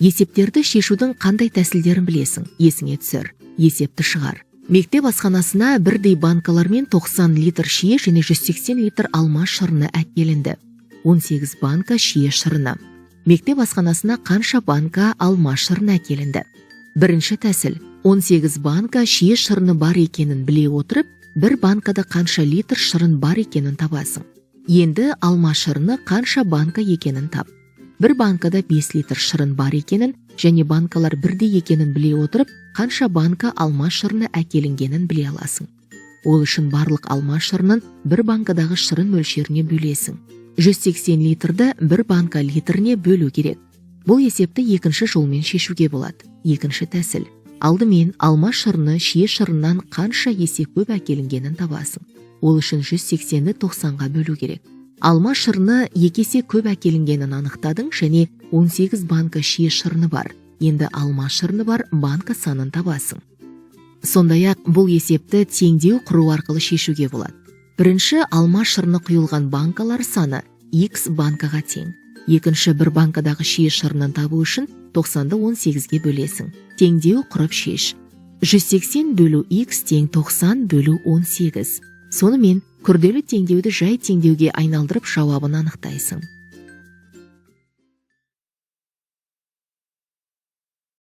Есептерді шешудің қандай тәсілдерін білесің? Есіңе түсір, есепті шығар. Мектеп асханасына бірдей банкалармен 90 литр шие және 180 литр алма шырыны әкелінді. 18 банка шие шырыны. Мектеп асханасына қанша банка алма шырыны әкелінді? Бірінші тәсіл: 18 банка шие шырыны бар екенін біле отырып, бір банкада қанша литр шырын бар екенін табасың. Енді алма шырыны қанша банка екенін тап. Бір банкада 5 литр шырын бар екенін және банкалар бірдей екенін біле отырып, қанша банка алма шырыны әкелінгенін біле аласың. Ол үшін барлық алма шырынын бір банкадағы шырын мөлшеріне бөлесің. 180 литрді бір банка литріне бөлу керек. Бұл есепті екінші жолмен шешуге болады. Екінші тәсіл: алдымен алма шырыны шие шырыннан қанша есе көп әкелінгенін табасың. Ол үшін 180-ні 90-ға бөлу керек. Алма шырыны 2 есе көп әкелінгенін анықтадың және 18 банка шие шырыны бар. Енді алма шырыны бар банка санын табасың. Сондай ақ бұл есепті теңдеу құру арқылы шешуге болады. Бірінші, алма шырыны құйылған банкалар саны x банкаға тең. Екінші, бір банкадағы шие шырынын табу үшін 90-ды 18-ге бөлесің. Теңдеу құрып шеш. 180 бөлу x тең 90 бөлу 18. Сонымен, күрделі теңдеуді жай теңдеуге айналдырып, жауабын анықтайсың.